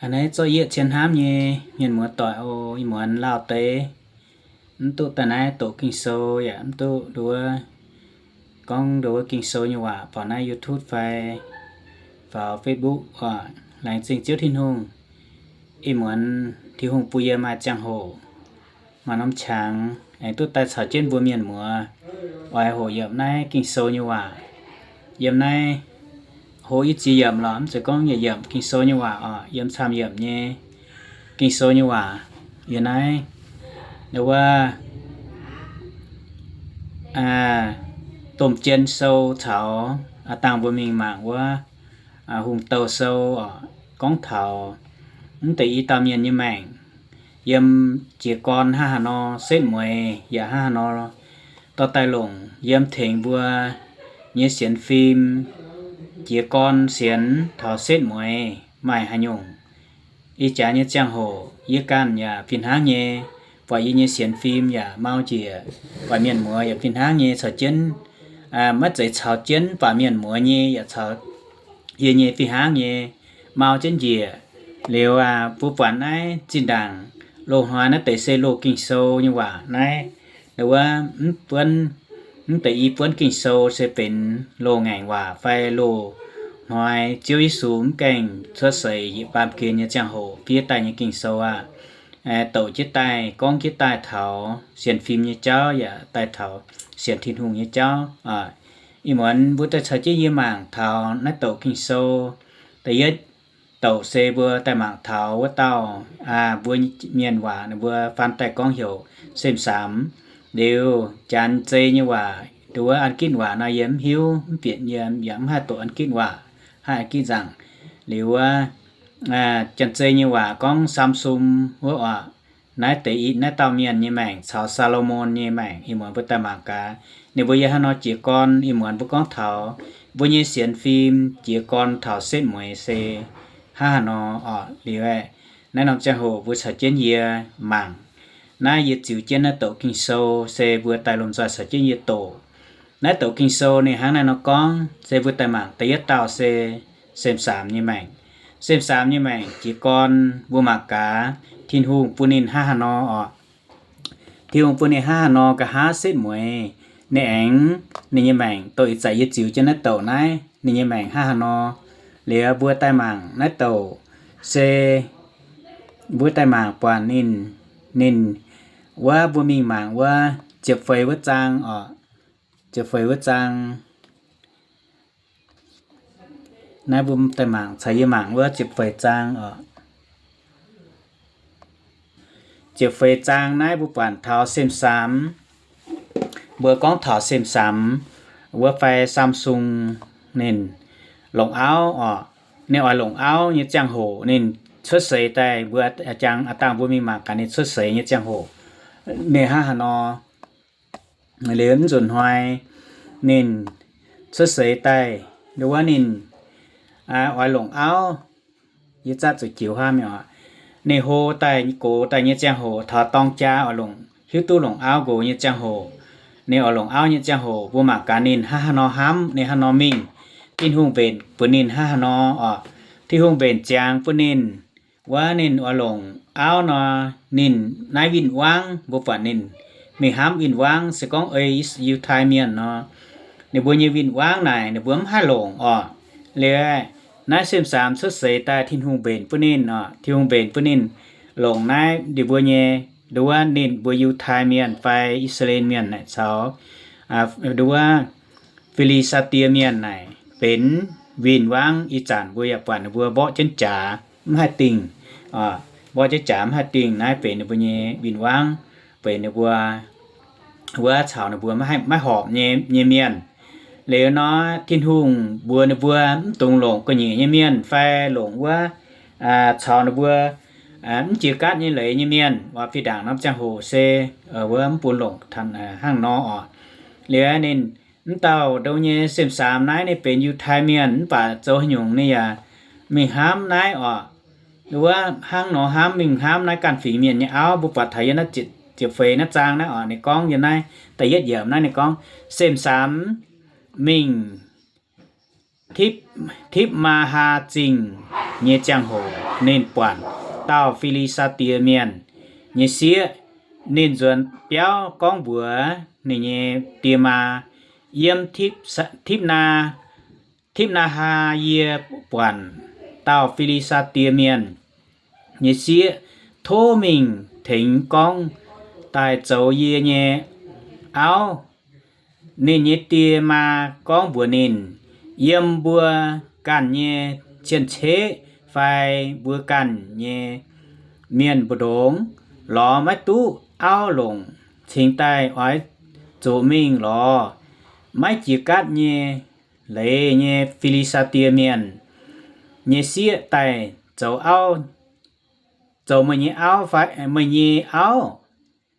A'hneiv zorqv yie cien hnamv nyei mienh muoz-doic oc. Ih muonz lauh deix mv duqv daaih naaiv doqc Ging-Sou yaac mv duqv nduov gorngv nduov Ging-Sou nyei waac faaux naaiv YouTube fai faaux Facebook oc. Laengz zingh Ziouv Tin-Hungh. Ih muonz Tin-Hungh bun yie maaih ziangh hoc, maaih norm qangx aengx duqv daaih caux jienv mbuo mienh muoz oix hoqc yiemc naaiv Ging-Sou nyei waac. Yiem naaiv hoqc i ziex yiemc lorqc, mv zeiz gorngv yietc yiemc Ging-Sou nyei waac oc. Yiem camv yiemc nyei Ging-Sou nyei waac yiem naaiv, wuov, Domh Jien Sou caux aav dangh mbuo mingh mangc wuov Hungh Douh Sou oc, gorngv taux mv deix i dauh mienh nyei maengc yiem jiez gorn hnangv haaix nor setv mueiz yaac hnangv haaix nor dorh daaih longc yiem tengx mbuo nyei sienx fim jiez gorn sienx taux setv mueiz maaih haaix nyungc. Ih jaax nyei ziangh hoc yie ganh yaac fih hnangv nyei, buatc yie nyei sienx fim yaac mau njiec, buatc mienh muoz yaac fih hnangv nyei caux jienv, maiv zeiz caux jienv, buatc mienh muoz nyei yaac caux yie nyei fih hnangv nyei mau jienv njiec. Liuz aac, mbuo buatc naaiv zinh ndaangc loz-hnoi naaiv deix se loz Ging-Sou nyei waac naaiv. Wuov, mv deix i buonv Ging-Sou se benx loz-ngaengc waac fai loz-hnoi Ziouv Yesu mv gaengh cuotv seix yiem baamh gen nyei ziangh hoc fiev daaih nyei Ging-Sou aqv. Douc jienv daaih, gorngv jienv daaih taux sienx fim nyei jauv yaac daaih taux sienx Tin-Hungh nyei jauv. Ih muonz mbuo daaih caux jienv yie mangc taux naaiv douc Ging-Sou. Da'yietv douc se mbuo daaih mangc taux wuov dauh, mbuo mienh waac ninh mbuo faan daaih gorngv heuc Sem^saamx. Liuz janx zei nyei waac, nduov wuov An Gitv waac nor yie mv hiuv, mv bieqc yie yaac mv haih doqc An Gitv waac, haih An Gitv nzaangc. Liuz wuov janx zei nyei waac gorngv Samsung wuov oc. Naaiv deix i, naaiv dauh mienh nyei maengc caux Saa^lo^morn nyei maengc ih muonz mbuo daaih mangc gaax. Ninh mbuo yiem haaix nor jiez gorn, ih muonz mbuo gorngv taux mbuo nyei sienx fim jiez gorn taux setv mueiz se hnangv haaix nor oc. Liuz aeqv, naaiv norm ziangh hoc mbuo caux jienv yie mangc. Naaiv yie ziux jienv naaiv douc Ging-Sou se mbuo daaih lomh nzoih caux jienv yie doqc. Naaiv douc Ging-Sou ninh hnangv naaiv nor gorngv, se mbuo daaih mangc da'yietv dauh se Sem^saamx nyei maengc. Sem^saamx nyei maengc jiez gorn mbuo mangc gaax Tin-Hungh bun ninh hnangv haaix nor oc. Tin-Hungh bun ninh hnangv haaix nor nqa'haav setv mueiz, ninh aengx ninh nyei maengc doqc ih zanc yie ziux jienv naaiv douc naaiv, ninh nyei maengc hnangv haaix nor. Liuz mbuo daaih mangc naaiv douc se mbuo daaih mangc buatc ninh, ninh wuov mbuo mingh mangc wuov ziepc feix wuov zaang oc. Ziepc feix wuov zaang. Naaiv mbuo daaih mangc, caux yie mangc wuov ziepc feix zaang oc. Ziepc feix zaang naaiv mbuo buatc taux Sem^saamx. Mbuo gorngv taux Sem^saamx wuov fai Samsung, ninh longc auv oc. Ninh oix longc auv nyei ziangh hoc ninh cuotv seix daaih, mbuo jangx aav dangh mbuo mingh mangc gaax ninh cuotv seix nyei ziangh hoc ninh hnangv haaix nor. Liuz mv nzunc hnoi ninh cuotv seix daaih, nduov wuov ninh oix longc auv, yie zatv zuqc jiux hnamv mi'aqv. Ninh hlo daaih gox daaih nyei ziangh hoc, taux dorng jaa oix longc, hiuv duqv longc auv nqox nyei ziangh hoc, ninh oix longc auv nyei ziangh hoc, mbuo mangc gaax ninh hnangv haaix nor hnamv, ninh hnangv haaix nor mingh, Tin-Hungh mbenc bun ninh hnangv haaix nor oc. Tin-Hungh mbenc ziangx bun ninh, wuov ninh oix longc auv nor, ninh naaiv win-wangv mbuo buatc ninh mingh hnamv win-wangv se gorngv ei Yiutai Mienh nor, ninh mbuo nyei win-wangv naaic ninh mbuo mv haih longc oc. Liuz naaiv Sem^saamx cuotv seix daaih Tin-Hungh mbenc bun ninh oc. Tin-Hungh mbenc bun ninh longc naaiv ninh mbuo nyei, nduov wuov ninh mbuo Yiutai Mienh fai I^saa^laa^en Mienh naaic caux nduov wuov Fi^li^saa^die Mienh naaic benx win-wangv. Ih zanc mbuo yaac buatc ninh mbuo mborqv jienv jaax mv haih dingh, mborqv jienv jaax mv haih dingh. Naaiv benx ninh mbuo nyei win-wangv, benx ninh mbuo wuov caux ninh mbuo maiv horpc nyei mienh. Liuz nor Tin-Hungh mbuox ninh mbuo mv dungx longc ga'nyiec nyei mienh fai longc wuov caux ninh mbuo mv jiex gaatv nyei leiz nyei mienh. Waac fih ndaangc norm ziangh hoc se wuov mv bun longc hnangv nor oc. Liuz ninh mv dauh ndo nyei Sem^saamx naaiv ninh benx Yiutai Mienh mv baac zoux haaix nyungc ninh yaac mingh hnamv naaiv oc. Wuov hnangv nor hnamv, mingh hnamv naaiv ganh fingx mienh nyei auv. Mbuo buatc taux yiem naaiv ziepc feix naaiv zaang naaiv oc, ninh gorngv yiem naaiv da'yietv yiemc naaiv ninh gorngv, Sem^saamx mingh Tipv^maa^haa Zingh nyei ziangh hoc, ninh buatc dauh Fi^li^saa^die Mienh nyei sieqv. Ninh nzuonx biauv gorngv mbuox ninh nyei die maa, Yiem Tipv, Tipv^naa, Tipv^naa^haa yie buatc dauh Fi^li^saa^die Mienh nyei sieqv. Tov mingh tengx gorngv daaih zoux yie nyei auv. Ninh nyei die maa gorngv mbuox ninh, Yiem mbuo ganh nyei cien-ceqv fai mbuo ganh nyei mienh mbu'ndongx lorz maiv duqv auv longc cingx daaih oix zuqc mingh lorz maiv jiex gaatv nyei, leiz nyei Fi^li^saa^die Mienh nyei sieqv daaih zoux auv, zoux meih nyei auv fai, meih nyei auv.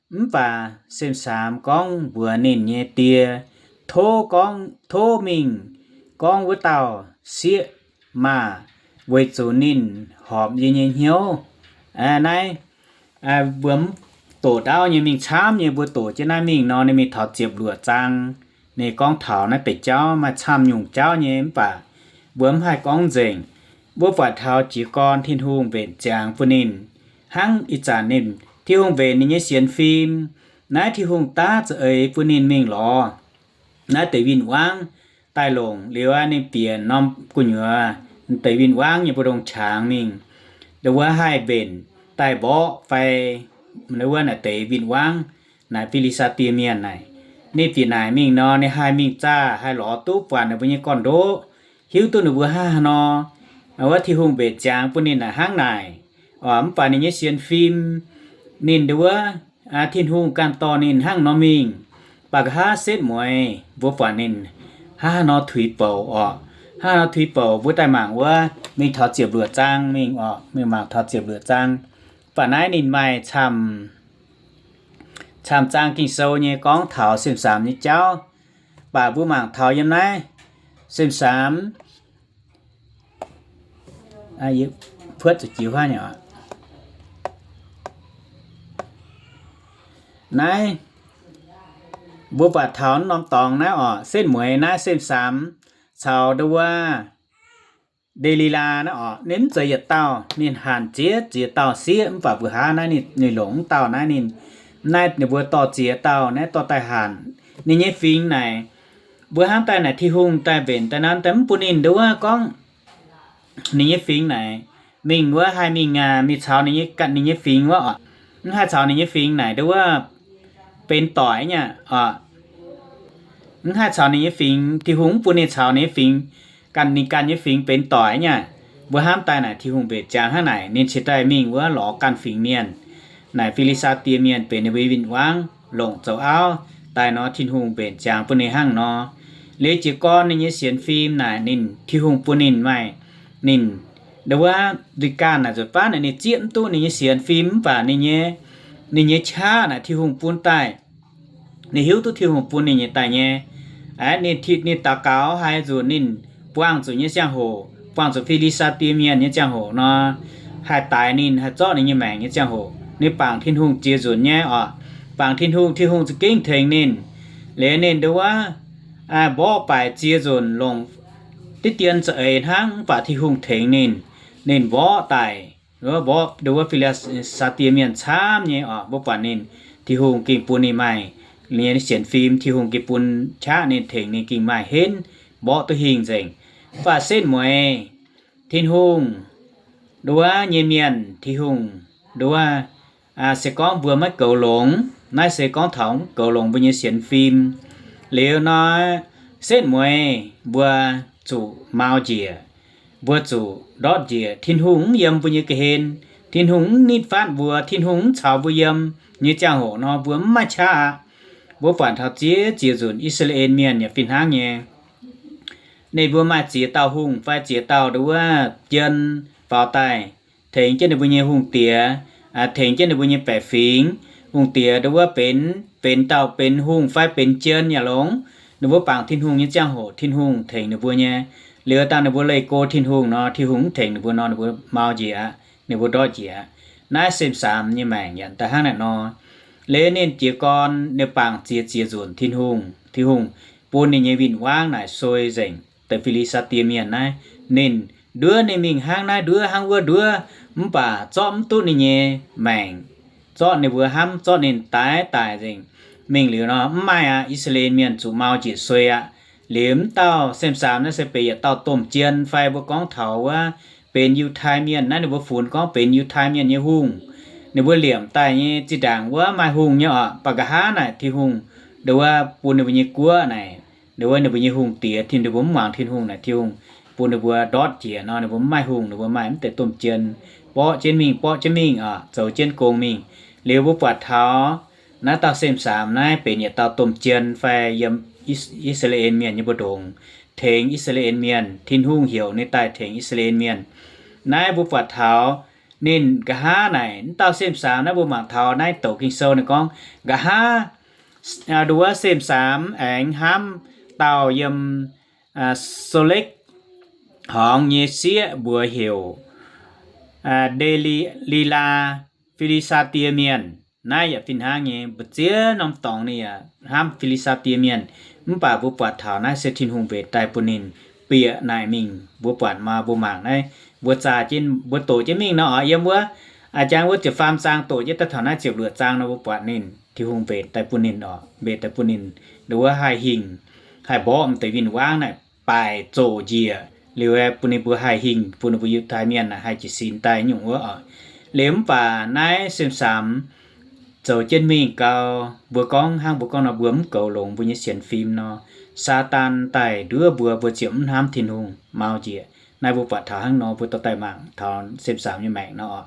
Mv baac Sem^saamx gorngv mbuox ninh nyei die, Tov gorngv, tov mingh gorngv wuov dauh sieqv maah! Weic zuqc ninh horpc yie nyei hnyouv. Naaiv mbuo mv doqc ndaauv nyei mingh camv nyei, mbuo doqc jienv naaiv mingh nor, ninh mingh taux ziepc luoqc zaang. Ninh gorngv taux naaiv deix jauv maaih camv nyungc jauv nyei, mv baac mbuo mv haih gorngv nzengc. Mbuo buatc taux jiez gorn Tin-Hungh mbenc ziangx bun ninh hnangv ih zanc ninh, Tin-Hungh mbenc ninh nyei sienx fim. Naaiv Tin-Hungh daav za'eix bun ninh mingh lorz naaiv deix win-wangv daaih longc liuz, ninh bieqc norm gu'nyuoz deix win-wangv nyei mbu'ndongx qangx mingh, ndongc wuov haih mbenc daaih mborqv fai wuov naaic deix win-wangv naaic Fi^li^saa^die Mienh naaic. Ninh bieqc naaic mingh nor, ninh haih mingh zaah haih lorz duqv buatc ninh mbuo nyei gorn-ndoqv, hiuv duqv ninh mbuo hnangv haaix nor, wuov Tin-Hungh mbenc ziangx bun ninh naaic hnangv naaic. Mv baac ninh nyei sienx fim, ninh ndongc wuov, Tin-Hungh ganh dorh ninh hnangv nor mingh. Baac nqa'haav setv mueiz mbuo buatc ninh hnangv haaix nor tuix bouc orqc. Hnangv haaix nor tuix bouc, mbuo daaih mangc wuov mingh taux ziepc luoqc zaang mingh orqc, mingh mangc taux ziepc luoqc zaang. Baac naaiv ninh maaih camv, camv zaang Ging-Sou nyei gorngv taux Sem^saamx nyei jauv. Baac mbuo mangc taux yiem naaiv Sem^saamx, puotv zuqc jiu hnangv nyei. Naaiv mbuo buatc taux norm dorngx naaiv orqc, setv mueiz naaiv Sem^saamx caux ndongc wuov Nde^li^laa naaiv orqc, ninh mv zeiz yietc dauh. Ninh hanc ziex ziex dauh sieqv, mv baac mbuo hnangv naaiv ninh longc mv dauh naaiv ninh, naaiv ninh mbuo dorh ziex dauh naaiv dorh daaih hanc ninh nyei fingx naaic. Mbuo hnamv daaih naaic Tin-Hungh daaih mbenc daaih nanv daaih mv bun ninh ndongc wuov gorngv ninh nyei fingx naaic mingh wuov haih mingh, mingh caux ninh nyei, ninh nyei fingx wuov orqc. Mv haih caux ninh nyei fingx naaic ndongc wuov benx doic nyei orqc. Mv haih caux ninh nyei fingx, Tin-Hungh mv bun ninh caux ninh nyei fingx, ganh ninh ganh nyei fingx benx doic nyei. Mbuo hnamv daaih naaic Tin-Hungh mbenc ziangx hnangv naaic, ninh cingx daaih mingh wuov lorz ganh fingx mienh. Naaic Fi^li^saa^die Mienh benx ninh mbuo win-wangv longc zoux auv daaih nor, Tin-Hungh mbenc ziangx bun ninh hnangv nor. Liuz jiez gorn ninh nyei sienx fim naaic ninh, Tin-Hungh bun ninh maaih, ninh ndongc wuov nzuih ganh naaic nzuonx baav naaic ninh zieqv mv duqv ninh nyei sienx fim mv baac ninh nyei, ninh nyei qaqv naaic Tin-Hungh bun daaih. Ninh hiuv duqv Tin-Hungh bun ninh nyei daaih nyei. Aa, ninh, ninh daux gaux haaix nzunc ninh buangh zuqc nyei ziangh hoc, buangh zuqc Fi^li^saa^die Mienh nyei ziangh hoc nor, haih daix ninh, haih zorqv ninh nyei maengc nyei ziangh hoc, ninh bangc Tin-Hungh ziex nzunc nyei orqc. Bangc Tin-Hungh, Tin-Hungh za'gengh tengx ninh. Liuz ninh ndongc wuov mborqv baaic ziex nzunc longc diqv dien za'eix hnangv, mv baac Tin-Hungh tengx ninh, ninh mborqv daic, mborqv ndongc wuov Fi^li^saa^die Mienh camv nyei orqc. Mbuo buatc ninh, Tin-Hungh gengh bun ninh maaih nyei sienx fim, Tin-Hungh gengh bun qaqv ninh, tengx ninh gengh maaih henv, mborqv duqv hingh nzengc. Mv baac setv mueiz Tin-Hungh ndongc wuov nyei mienh, Tin-Hungh ndongc wuov, se gorngv mbuo maiv goux longx, naaiv se gorngv taux mv goux longx mbuo nyei sienx fim liuz nor, setv mueiz mbuo zuqc mau njiec, mbuo zuqc ndortv njiec. Tin-Hungh mv yiem mbuo nyei ga'hlen, Tin-Hungh mv nitv fatv mbuo, Tin-Hungh mv caux mbuo yiem nyei ziangh hoc nor, mbuo mv maaih qaqv aqv. Mbuo buatc taux ziex ziex nzunc I^saa^laa^en Mienh yaac fih hnangv nyei. Ninh mbuo maaih ziex dauh hungh fai ziex dauh ndongc wuov jien faaux daaih tengx jienv ninh mbuo nyei hungh diex, tengx jienv ninh mbuo nyei baeqc fingx. Hungh diex ndongc wuov benx, benx dauh benx hungh fai benx jien yaac longx. Ninh mbuo bangc Tin-Hungh nyei ziangh hoc, Tin-Hungh tengx ninh mbuo nyei. Liuz dangh ninh mbuo leih go Tin-Hungh nor, Tin-Hungh mv tengx ninh mbuo nor, ninh mbuo mau njiec aqv, ninh mbuo ndortv njiec aqv. Naaiv Sem^saamx nyei maengc yaac daaih hnangv naaic nor. Liuz ninh jiez gorn ninh bangc ziex ziex nzunc Tin-Hungh, Tin-Hungh bun ninh nyei win-wangv naaic soi nzengc deix Fi^li^saa^die Mienh naaiv. Ninh nduov ninh mingh hnangv naaiv nduov hnangv wuov nduov, mv baac zorqv mv duqv ninh nyei maengc, zorqv ninh mbuo hnamv, zorqv ninh daix daic nzengc. Mingh liuz nor, mv maaih aqv. I^saa^laa^en Mienh zuqc mau njiec suei aqv. Liuz mv dauh Sem^saamx naaiv se benx yietc dauh domh jien fai mbuo gorngv taux wuov benx Yiutai Mienh naaiv, ninh mbuo funx gorngv benx Yiutai Mienh nyei hungh. Ninh mbuo liemh daaih nyei zinh ndaangc wuov maaih hungh nyei oc, baac nqa'haav naaic Tin-Hungh nduov bun ninh mbuo nyei guoqv naaic, nduov ninh mbuo nyei hungh diex, Tin, ninh mbuo mv muangx Tin-Hungh naaic, Tin-Hungh bun ninh mbuo ndortv njiec nor, ninh mbuo mv maaih hungh, ninh mbuo maaih mv deix domh jien borqv jienv mingh, borqv jienv mingh oc, zoux jienv gong mingh. Liuz mbuo buatc taux naaiv dauh Sem^saamx naaiv benx yietc dauh domh jien fai yiem I^saa^laa^en Mienh nyei mbu'ndongx tengx I^saa^laa^en Mienh. Tin-Hungh heuc ninh daaih tengx I^saa^laa^en Mienh. Naaiv mbuo buatc taux ninh nqa'haav naaic, mv dauh Sem^saamx naaiv mbuo mangc taux naaiv douc Ging-Sou ninh gorngv, nqa'haav nduov Sem^saamx aengx hnamv dauh yiem Soletv horngz nyei sieqv mbuox heuc Nde^li^laa, Fi^li^saa^die Mienh. Naaiv yaac fih hnangv nyei, mbu'ziex norm dorngx ninh yaac hnamv Fi^li^saa^die Mienh. Mv baac mbuo buatc taux naaiv se Tin-Hungh mbenc daaih bun ninh bieqc naaic mingh. Mbuo buatc maa, mbuo mangc naaiv, mbuo zaah jienv, mbuo doqc jienv mingh nor oc, yiem wuov, a'jang wuov ziepc faam zaang doqc jienv daaih taux naaiv ziepc luoqc zaang nor, mbuo buatc ninh, Tin-Hungh mbenc daaih bun ninh oc, mbenc daaih bun ninh nduov haih hingh, haih mborqv m'deix win-wangv naaic baaic zoqc njiec liuz, bun ninh mbuo haih hingh, bun ninh mbuo Yiutai Mienh naaic haih jiez sin daaih nyungc wuov oc. Liuz mv baac naaiv Sem^saamx zoux jienv mingh gau, mbuo gorngv hnangv mbuo gorngv nor, mbuo mv goux longx mbuo nyei sienx fim nor, Saadaan daaih nduov mbuo, mbuo ziouc mv hnamv Tin-Hungh, mau njiec. Naaiv mbuo buatc taux hnangv nor, mbuo dorh daaih mangc taux Sem^saamx nyei maengc nor oc.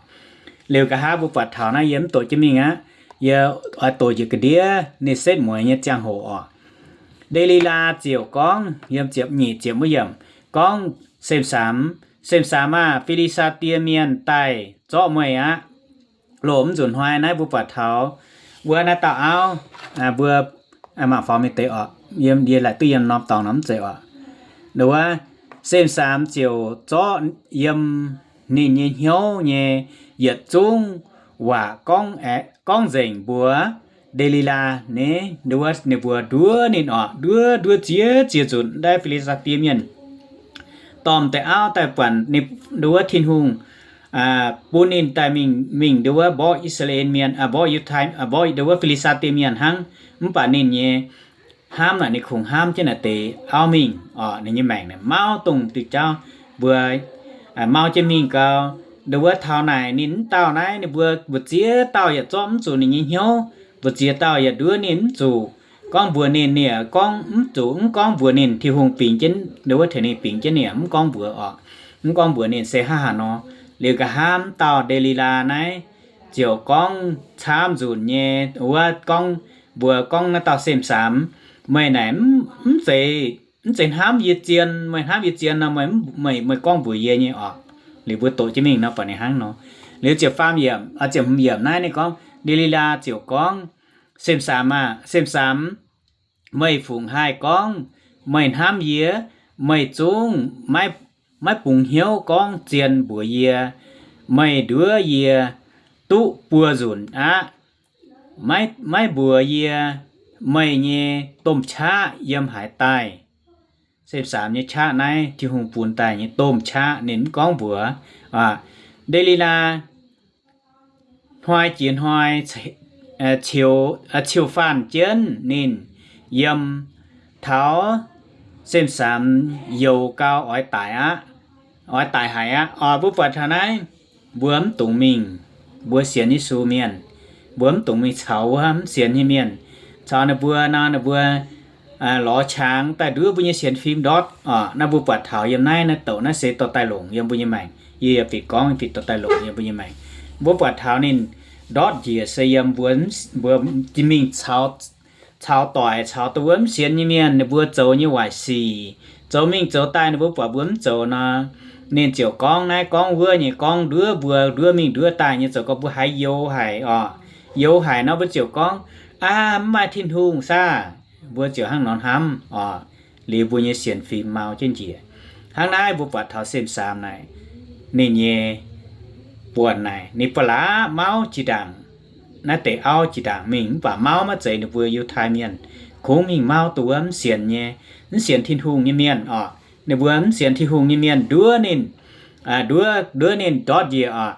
Liuz nqa'haav mbuo buatc taux naaiv yie mv doqc jienv mingh aqv. Yie oix doqc njiec ga'ndiev ninh setv mueiz nyei ziangh hoc oc. Nde^li^laa ziouc gorngv, yiem ziepc nyeic ziepc wuov yiemc, gorngv Sem^saamx, Sem^saamx aah! Fi^li^saa^die Mienh daaih zorqv meih aqv. Loz mv nzunc hnoi naaiv mbuo buatc taux wuov naaiv dauh auv, mbuo mangc faaux mingh deix oc. Yie laaic duqv yiem norm dorngx nor mv zeiz oc. Nduov, Sem^saamx ziouc zorqv yiem ninh nyei hnyouv nyei yietc zungv waac gorngv, gorngv nzengc mbuox Nde^li^laa. Ninh, nduov, ninh mbuo nduov ninh oc, nduov, nduov ziex ziex nzunc, naaiv Fi^li^saa^die Mienh dorh m'deix auv daaih buatc ninh, nduov, Tin-Hungh bun ninh daaih mingh, mingh nduov mborqv I^saa^laa^en Mienh, mborqv Yiutai, mborqv nduov Fi^li^saa^die Mienh hnangv. Mv baac ninh nyei hnamv naaic, ninh kungx hnamv jienv naaic deix auv mingh oc. Ninh nyei maengc naaic mauv dongh diuh jauv mbuo mauv jienv mingh gau. Nduov taux naaic ninh mv dauh naaiv, ninh mbuo mbu'ziex dauh yaac zorqv mv zuqc ninh nyei hnyouv, mbu'ziex dauh yaac nduov ninh mv zuqc gorngv mbuox ninh, ninh yaac gorngv mv zuqc, mv gorngv mbuox ninh. Tin-Hungh bingx jienv, nduov tengx ninh bingx jienv, ninh yaac mv gorngv mbuox oc, mv gorngv mbuox ninh se hnangv haaix nor. Liuz nqa'haav mv dauh Nde^li^laa naaiv ziouc gorngv camv nzunc nyei wuov gorngv mbuox gorngv naaiv dauh Sem^saamx, meih naaic mv zeiz, mv zeiz hnamv yie zien. Meih hnamv yie zien nor, meih, meih gorngv mbuox yie nyei oc. Liuz mbuo doqc jienv mingh nor buatc ninh hnangv nor. Liuz ziepc faam yiemc, ziepc hmz yiemc naaiv ninh gorngv, Nde^li^laa ziouc gorngv, Sem^saamx aah! Sem^saamx, meih fungc haih gorngv meih hnamv yie? Meih zungv maiv bungx hnyouv gorngv zien mbuox yie. Meih nduov yie duqv buo nzunc aqv, maiv mbuox yie meih nyei domh qaqv yiem haaix daaih. Sem^saamx nyei qaqv naaiv Tin-Hungh bun daaih nyei domh qaqv ninh mv gorngv mbuox. Nde^li^laa hnoi jiex hnoi ciu faanh jienv ninh yiem taux Sem^saamx youx gau oix daic aqv, oix daic haic aqv. Oc, mbuo buatc taux naaiv, mbuo mv dungx mingh, mbuo sienx Yesu mienh, mbuo mv dungx mingh caux wuov mv sienx nyei mienh. Caux ninh mbuo nor, ninh mbuo lorz qangx daaih nduov mbuo nyei sienx fim ndortv oc. Naaiv mbuo buatc taux yiem naaiv, naaiv douc naaiv se dorh daaih longc yiem mbuo nyei maengc. Yie yaac bieqc gorngv bieqc dorh daaih longc yiem mbuo nyei maengc. Mbuo buatc taux ninh ndortv njiec se yiem mbuo, mbuo mingh caux doic, caux dongh wuov mv sienx nyei mienh, ninh mbuo zoux nyei waaic sic, zoux mingh zoux daaih ninh mbuo buatc mbuo mv zoux nor, ninh ziouc gorngv naaiv gorngv wuov nyei, gorngv nduov mbuo, nduov mingh nduov daaih nyei, zoux gau mbuo haiz youx haic oc. Youx haic nor mbuo ziouc gorngv, Aav, mv maaih Tin-Hungh saah? Mbuo ziouc hnangv nor hnamv oc. Liuz mbuo nyei sienx fim mau jienv njiec. Hnangv naaiv mbuo buatc taux Sem^saamx naaic, ninh nyei buonc naaic ninh ba'laqc mauv jiex ndaangc, naaiv deix auv jiex ndaangc mingh, mv baac mauv maiv zeiz ninh mbuo Yiutai Mienh. Kungx mingh mauv dongh wuov mv sienx nyei, mv sienx Tin-Hungh nyei mienh oc. Ninh mbuo mv sienx Tin-Hungh nyei mienh nduov ninh nduov, nduov ninh ndortv njiec oc.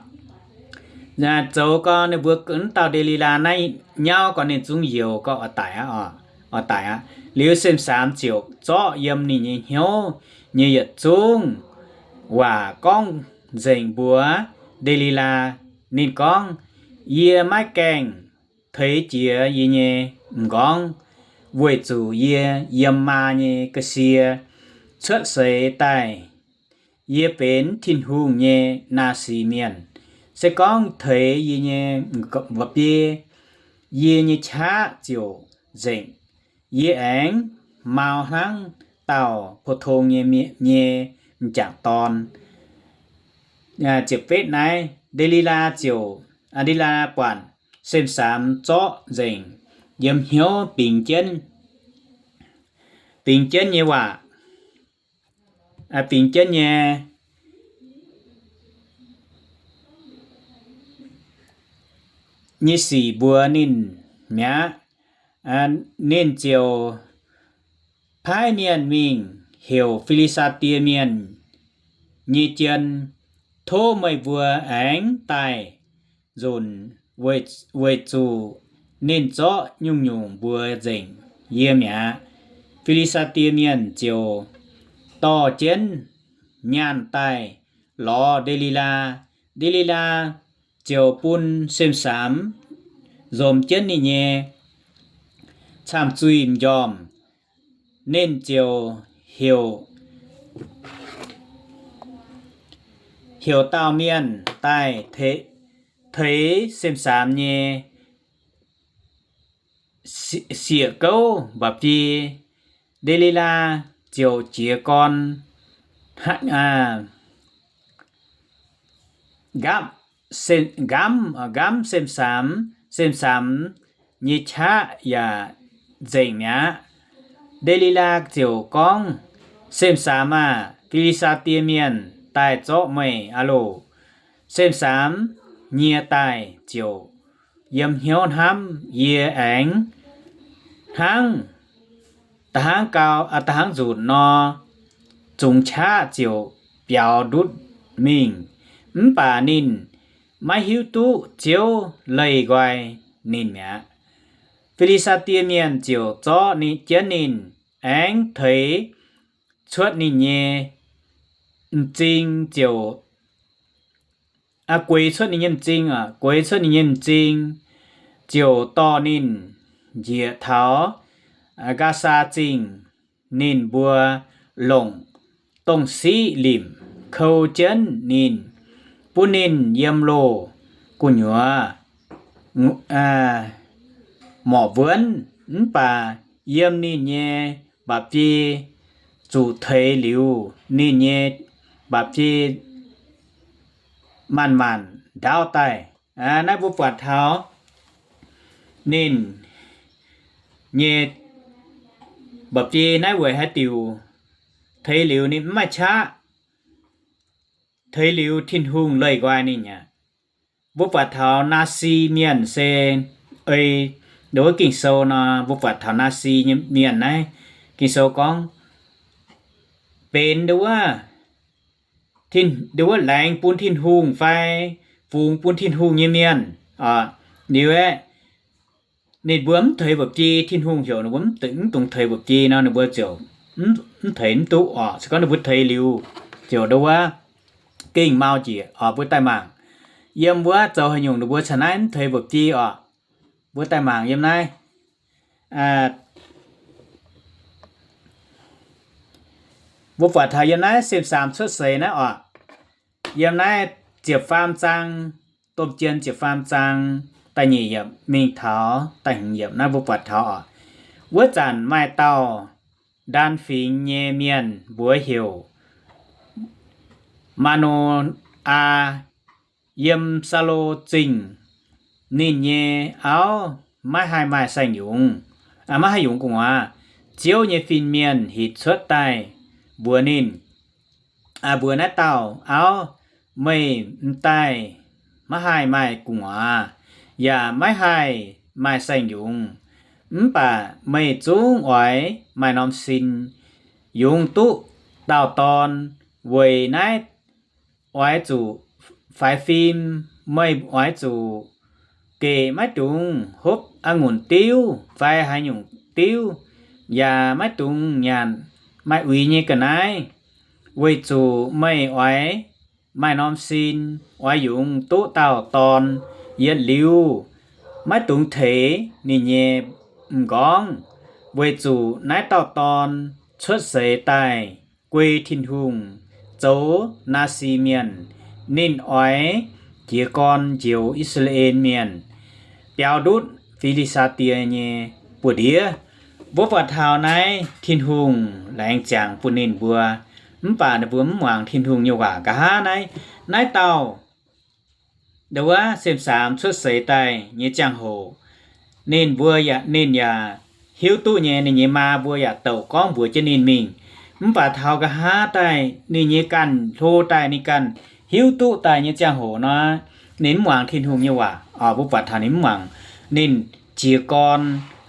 Zoux gau ninh mbuo mv dauh Nde^li^laa naaiv nyauv gau, ninh zungv youx gau oix daic aqv. Liuz Sem^sam ziouc zorqv yiem ninh nyei hnyouv nyei yietc zungv waac gorngv nzengc mbuox Nde^li^laa. Ninh gorngv, Yie maiv gaengh teix jiex yie nyei m'nqorngv, weic zuqc yie yiem maa nyei ga'sie cuotv seix daaih, yie benx Tin-Hungh nyei Naasi Mienh. Se gorngv teix yie nyei mba'biei, yie nyei qaqv ziouc nzengc. Yie aengx mau hnangv dauh pou-tong nyei mienh nyei m'jangc dorn. Ziepc betv naaiv, Nde^li^laa ziouc, Nde^li^laa buatc Sem^sam zorqv nzengc yiem hnyouv bingx jienv, bingx jienv nyei waac, bingx jienv nyei, nyei sic mbuox ninh mi'aqv. Ninh ziouc paaiv mienh mingh heuc Fi^li^saa^die Mienh nyei jien, Tov meih mbuo aengx daaih nzunc, weic zuqc ninh zorqv nyungc-nyungc mbuox nzengc yie mi'aqv. Fi^li^saa^die Mienh ziouc dorh jienv nyaanh daaih lorz Nde^li^laa. Nde^li^laa ziouc bun Sem^sam nzomz jienv ninh nyei camh zuih m'njormh. Ninh ziouc heuc, heuc dauh mienh daaih teix Sem^sam nyei sieqv gouv mba'biei. Nde^li^laa ziouc jiez gorn nqamv, nqamv Sem^sam. Sem^sam nyei qaqv yaac nzengc mi'aqv. Nde^li^laa ziouc gorngv, Sem^sam aah! Fi^li^saa^die Mienh daaih zorqv meih aqv loh! Sem^sam nyie daaih ziouc yiem hnyouv hnamv, Yie aengx hnangv, da'hnangv gau, da'hnangv nzunc nor, zungx qaqv ziouc biaux ndutv mingh. Mv baac ninh maiv hiuv duqv Ziouv leih nqoi ninh mi'aqv. Fi^li^saa^die Mienh ziouc zorqv jienv ninh, aengx teix cuotv ninh nyei m'zing ziouc, gueix cuotv ninh nyei m'zing, gueix cuotv ninh nyei m'zing, ziouc dorh ninh njiec taux Gaasaa Zingh. Ninh mbuo longc dongh siqv limc kou jienv ninh, bun ninh yiem loh gu'nyuoz morc wuonv, mv baac yiem ninh nyei mba'biei zuqc teix liuz, ninh nyei mba'biei manc-manc ndaauv daaih. Naaiv mbuo buatc taux ninh nyei mba'biei naaiv weic haaix diuc teix liuz ninh mv maaih qaqv, teix liuz Tin-Hungh leih nqoi ninh aqv. Mbuo buatc taux Naasi Mienh se ei, nduov Ging-Sou nor, mbuo buatc taux Naasi nyei mienh naaiv, Ging-Sou gorngv benx nduov, nduov laengz bun Tin-Hungh fai fungx bun Tin-Hungh nyei mienh. Liuz aeqv, ninh mbuo mv teix mba'biei, Tin-Hungh heuc ninh mbuo mv dungx teix mba'biei nor, ninh mbuo ziouc mv teix mv duqv oc. Se gorngv ninh mbuo teix liuz, ziouc nduov gengh mau njiec oc. Mbuo daaih mangc yiem wuov zoux haaix nyungc ninh mbuo caux naaiv mv teix mba'biei oc. Mbuo daaih mangc yiem naaiv, mbuo buatc taux yiem naaiv Sem^sam cuotv seix naaiv oc. Yiem naaiv ziepc faam zaang, Domh Jien ziepc faam zaang, da'nyeic yiemc mingh taux da'hmz yiemc naaiv mbuo buatc taux oc. Wuov zanc maaih dauh Ndaan Fingx nyei mienh mbuox heuc Maa^no^aa, yiem Saulo Zingh. Ninh nyei auv maiv haih maaih saeng-yungz, maiv haih yungz gu'nguaaz. Ziouv nyei fin-mienh hinc cuotv daaih mbuox ninh, mbuox naaiv dauh auv, Meih m'daaih maiv haih maaih gu'nguaaz, yaac maiv haih maaih saeng-yungz. Mv baac meih zungv oix maaih norm sin yungz duqv dauh dorn. Weic naaiv oix zuqc faix fim, meih oix zuqc gec maiv dungx hopv a'ngunc diuv fai haaix nyungc diuv, yaac maiv dungx nyanc maaih uix nyei ga'naaiv, weic zuqc meih oix maaih norm sin, oix yungz duqv dauh dorn yietc liuz, maiv dungx teix ninh nyei m'nqorngv, weic zuqc naaiv dauh dorn cuotv seix daaih guei Tin-Hungh, zoux Naasi Mienh. Ninh oix jiez gorn njoux I^saa^laa^en Mienh, biaux ndutv Fi^li^saa^die nyei buoz-ndiev. Mbuo buatc taux naaiv Tin-Hungh laengz ziangx bun ninh mbuo, mv baac ninh mbuo mv muangx Tin-Hungh nyei waac. Nqa'haav naaiv, naaiv dauh ndo wuov Sem^saamx cuotv seix daaih nyei ziangh hoc, ninh mbuo yaac, ninh yaac hiuv duqv nyei, ninh nyei maa mbuo yaac douc gorngv mbuox jienv ninh mingh. Mv baac taux nqa'haav daaih ninh nyei ganh hlo daaih, ninh ganh hiuv duqv daaih nyei ziangh hoc nor, ninh mv muangx Tin-Hungh nyei waac. Mbuo buatc taux ninh mv muangx, ninh jiez gorn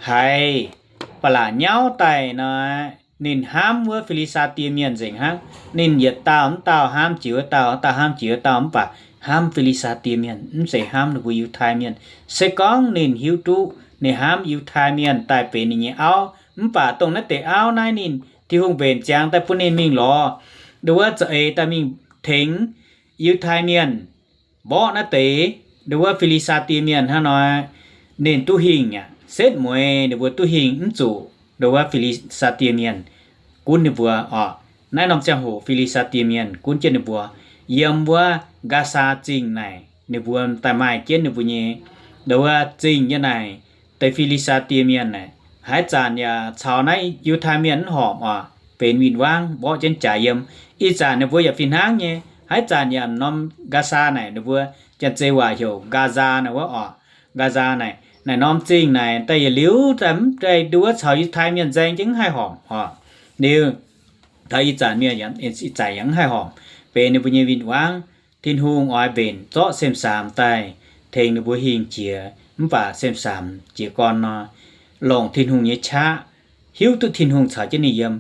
haiz ba'laqc nyauv daaih nor, ninh hnamv wuov Fi^li^saa^die Mienh nzengc hnangv. Ninh yietc dauh mv dauh hnamv jiex wuov dauh, dauh hnamv jiex wuov dauh, mv baac hnamv Fi^li^saa^die Mienh, mv zeiz hnamv ninh mbuo Yiutai Mienh. Se gorngv ninh hiuv duqv ninh hnamv Yiutai Mienh daaih benx ninh nyei auv, mv baac dongh naaiv deix auv naaiv ninh, Tin-Hungh mbenc ziangx daaih bun ninh mingh lorz ndo wuov za'eix daaih mingh tengx Yiutai Mienh mborqv naaiv deix ndo wuov Fi^li^saa^die Mienh hnangv nor, ninh duqv hingh aqv. Setv mueiz ninh mbuo duqv hingh mv zuqc ndo wuov Fi^li^saa^die Mienh gunv ninh mbuo oc. Naaiv norm ziangh hoc Fi^li^saa^die Mienh gunv jienv ninh mbuo. Yiem wuov Nqaasaa Zingh naaic ninh mbuo daaih maaih jienv ninh mbuo nyei ndo wuov zingh nyei naaic, deix Fi^li^saa^die Mienh naaic. Haaix zanc yaac caux naaiv Yiutai Mienh mv horpc oc, benx win-wangv mborqv jienv jaax yiem. Ih zanc ninh mbuo yaac fih hnangv nyei, haaix zanc yaac norm Nqaasaa naaic ninh mbuo janx-zei waac heuc Gaza naaic wuov oc. Gaza naaic, naaic norm zingh naaic daaih yietc liuz daaih mv daaih ndo wuov caux Yiutai Mienh nzaeng jienv mv haih horpc oc. Liuz taux ih zanc mienh, ih zanc yaac mv haih horpc, benx ninh mbuo nyei win-wangv. Tin-Hungh oix mbenc zorqv Sem^saamx daaih tengx ninh mbuo hingh jiex, mv baac Sem^saamx jiez gorn nor, longc Tin-Hungh nyei qaqv, hiuv duqv Tin-Hungh caux jienv ninh yiem.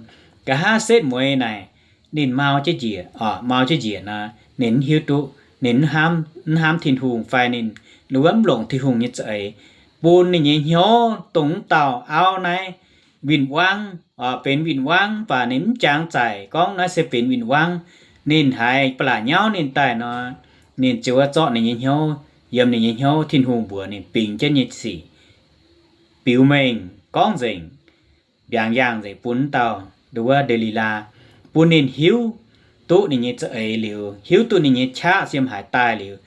Nqa'haav setv mueiz naaic, ninh mau jienv njiec, mau jienv njiec nor, ninh mv hiuv duqv, ninh mv hnamv Tin-Hungh fai ninh wuov mv longc Tin-Hungh nyei za'eix, bun ninh nyei hnyouv dongh mv dauh auv naaiv win-wangv, benx win-wangv, mv baac ninh mv jangx zaic gorngv naaiv se benx win-wangv. Ninh haiz ba'laqc nyauv ninh daaih nor, ninh ziouc wuov zorqv ninh nyei hnyouv, yiem ninh nyei hnyouv Tin-Hungh mbuox ninh bingx jienv nyei sic, biux mengh gorngv nzengc, mbiaangx yaangh nzengc bun mv dauh ndo wuov Nde^li^laa, bun ninh hiuv duqv ninh nyei za'eix liuz, hiuv duqv ninh nyei qaqv siem haaix daaih liuz,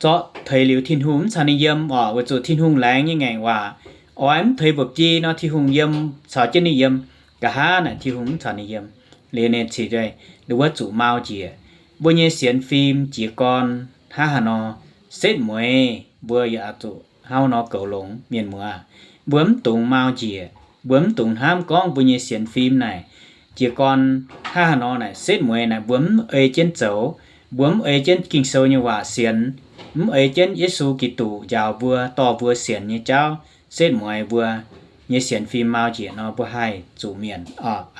zorqv teix liuz Tin-Hungh mv caux ninh yiem oc, weic zuqc Tin-Hungh laengz nyei ngaengc waac, oix mv teix mba'biei nor Tin-Hungh yiem, caux jienv ninh yiem. Nqa'haav naaic Tin-Hungh mv caux ninh yiem. Liuz ninh cingx daaih ndo wuov zuqc mau njiec. Mbuo nyei sienx fim jiez gorn hnangv haaix nor, setv mueiz mbuo yaac zuqc hnangv nor goux longx, mienh muoz. Mbuo mv dungx mau njiec, mbuo mv dungx hnamv gorngv mbuo nyei sienx fim naaic jiez gorn hnangv haaix nor naaic, setv mueiz naaic mbuo mv ei jienv zoux, mbuo mv ei jienv Ging-Sou nyei waac sienx, mv ei jienv Yesu Giduc njaaux mbuo, dorh mbuo sienx nyei jauv, setv mueiz mbuo nyei sienx fim mau njiec nor, mbuo haih zuqc mietc,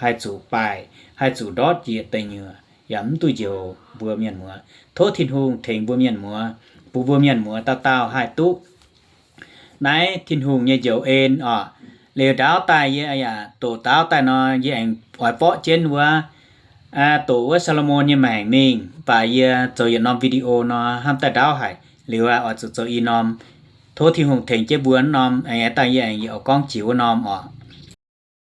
haih zuqc baaih, haih zuqc ndortv njiec deic nyuoqc, yaac mv duqv njoux mbuo mienh muoz. Tov Tin-Hungh tengx mbuo mienh muoz, bun mbuo mienh muoz dauh dauh haih duqv naaiv Tin-Hungh nyei njoux en oc. Liuz ndaauv daaih yie yaac doqc daauv daaih nor, yie aengx oix borqv jienv wuov, doqc wuov Saa^lo^morn nyei maengc mingh. Mv baac yie zoux yietc norm video nor hnamv daaih ndaauv haic, liuz oix zuqc zoux i norm. Tov Tin-Hungh tengx jienv mbuo norm, aengx daaih yie aengx yie oix gorngv jiex wuov norm oc.